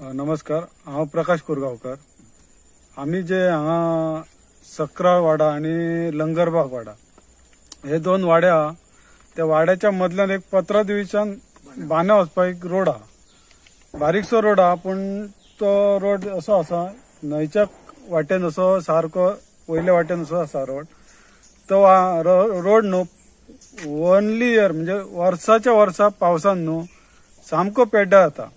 नमस्कार, हांव प्रकाश कोरगांवकर. आमी जे हांगा सकरा वाडा आनी लंगरबाग वाडा हे दोन वाडे आहा, त्या वाड्याच्या मदल्यान एक पत्रादेवीच्यान बांद्या वचपाक एक रोड आहा, बारीकसो रोड आहा, पूण तो रोड असो आसा न्हंयच्या वाटेन असो सारको वयल्या वाटेन असो आसा रोड. तो रोड न्हू ओनली इयर म्हणजे वर्साच्या वर्सा पावसान न्हू सामको पेड्ड्यार जाता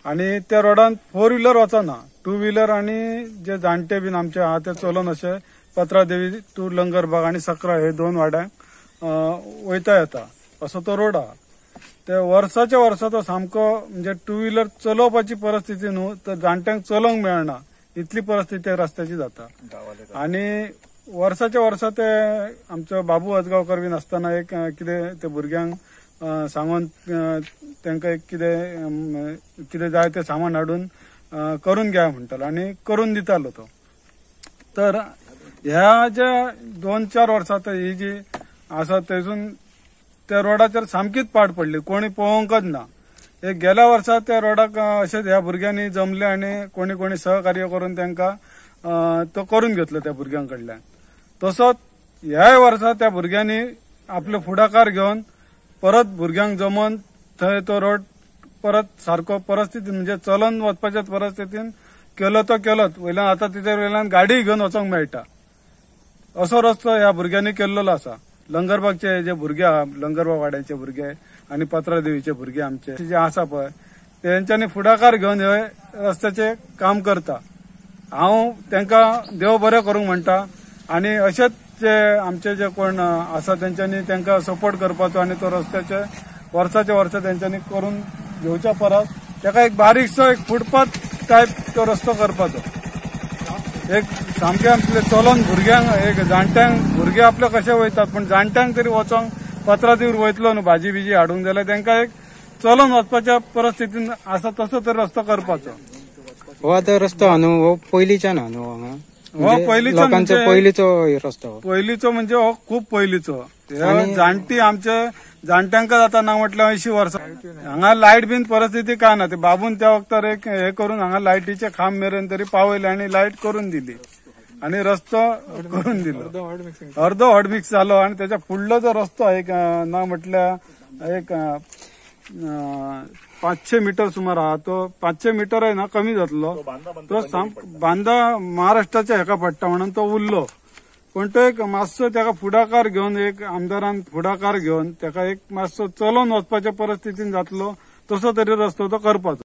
आनी त्या रोडान फोर व्हिलर वचना, टू व्हिलर आनी जे जाणटे बीन आमचे आहा ते चलोन अशे पत्रादेवी टू लंगरबाग आनी सकरा हे दोन वाड्यांक वयता येता असो तो रोड आहा. ते वर्साच्या वर्सा तो सामको म्हणजे टू व्हिलर चलोवपाची परिस्थिती न्हू, तर जाणट्यांक चलोवंक मेळना इतली परिस्थिती रस्त्याची जाता. आनी वर्साच्या वर्सा ते आमचो बाबू अजगांवकर बीन आसतना एक कितें ते भुरग्यांक सांगून तांकां एक कितें कितें जाय तें सामान हाडून करून घ्या म्हणटालो आनी करून दितालो तो. तर ह्या ज्या 2-4 वर्सां ही जी आसा तेजून त्या रोडाचेर सामकीच पाड पडली, कोणी पळोवंकच ना. एक गेल्या वर्सा त्या रोडाक अशेंच ह्या भुरग्यांनी जमले आनी कोणी कोणी सहकार्य करून तांकां तो करून घेतलो त्या भुरग्यां कडल्यान. तसोच ह्याय वर्सा त्या भुरग्यांनी आपलो फुडाकार घेवन परत भुरग्यांक जमोवन थंय तो रोड परत सारको परिस्थिती म्हणजे चलन वचपाच्या परिस्थितीन केलो तो केलोच, वयल्यान आतां तिचेर वयल्यान गाडी घेवन वचोंक मेळटा असो रस्तो ह्या भुरग्यांनी केल्लो आसा. लंगरबागचे जे भुरगे आहा, लंगरबाग वाड्याचे भुरगे आनी पत्रादेवीचे भुरगे आमचे जे आसा पळय तेंच्यांनी फुडाकार घेवन हे रस्त्याचे काम करता. हांव तांकां देव बरें करूंक म्हणटा आनी अशेंच जे आमचे जे कोण आसा तेंच्यांनी तांकां सपोर्ट करपाचो आनी तो रस्त्याचे वर्साच्या वर्सा तेंच्यांनी करून घेवच्या परस ताका एक बारीकसो एक फुटपाथ टायप तो रस्तो करपाचो. एक सामके आपले चलोन भुरग्यांक एक जाणट्यांक भुरगे आपले कशे वयतात पूण जाणट्यांक तरी वचोंक पत्रादेवीर वयतलो न्हू भाजी बिजी हाडूंक जाल्यार तांकां एक चलोन वचपाच्या परिस्थितीन आसा तसो तरी रस्तो करपाचो. हो आतां रस्तो आहा न्हू हो पयलींच्यान आहा न्हू हांगा, हो पयलींचो पयलींचो रस्तो, पयलींचो म्हणजे हो खूब पयलींचो. जाणटी आमचे जाणट्यांक जाता ना म्हटल्यार 80 वर्सां. हांगा लायट बीन परिस्थिती काय ना, ते बाबून त्या वखतार एक हे करून हांगा लायटीचे खांब मेरेन तरी पावयले आनी लायट करून दिली आनी रस्तो करून दिलो. अर्दो हॉट मिक्स जालो आनी त्याच्या फुडलो जो रस्तो एक ना म्हटल्यार एक 500 मिटर सुमार आहा, तो 500 मिटर ना कमी जातलो, तो बांदा महाराष्ट्राच्या हेका पडटा म्हणून तो उरलो. पण तो एक मातसो ताका फुडाकार घेवन एक आमदारान फुडाकार घेवन ताका एक मातसो चलोवन वचपाच्या परिस्थितीन जातलो तसो तरी रस्तो तो करपाचो.